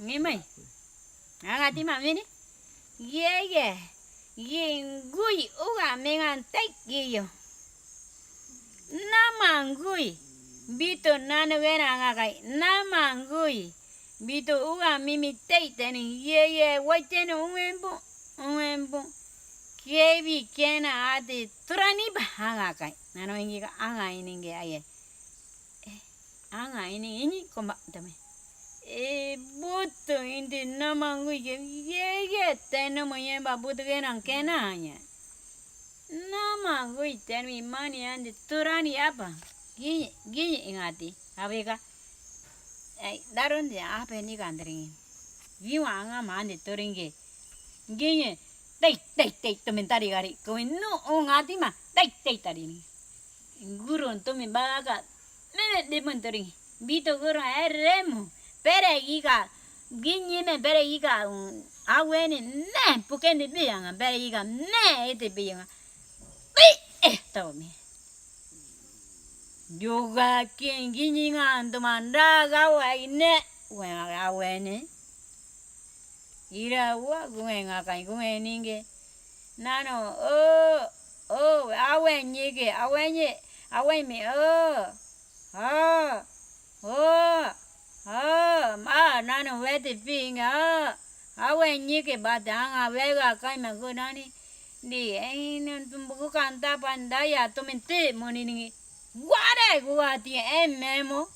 Ngimai. Anga ti ma mini. Ye ye. Yingui uga mengan yo. Namangui. Bito nano wena anga kai. Namangui. Bito uga mimi teiteni. Ye ye waiteno uembo. Uembo. Kebi kena ate turani ba anga kai. Nano ingi ka anga ininge aye. Anga ini ini komba tame. E buto indi namangui ye ye ye teno moyemba buto kenan kena anya. Namangui teno imani ande turani apa. Gini gini ingati. Abega. Ay daronde ape ni kandringi. Giwa anga mande toringe. Gini tei tei tei tomentari gari. Como no ongati ma tei tei tarini. Guru tome baga me de montoringi. Bito guru eremo. Pere iga gini me pere iga aweni ne pukende bianga pere iga ne ete bianga. Eh tome. Yoga kien gini ngando manda gawa ine wa aweni. Ira wa guen akai guen ninge. Nano oh oh awen nyige awen awen me oh ah oh ah ma nano wete pinga awen nyige batanga vega kai ma gunani di en tumbuku kanta pandaya tomente monini guare guati en memo.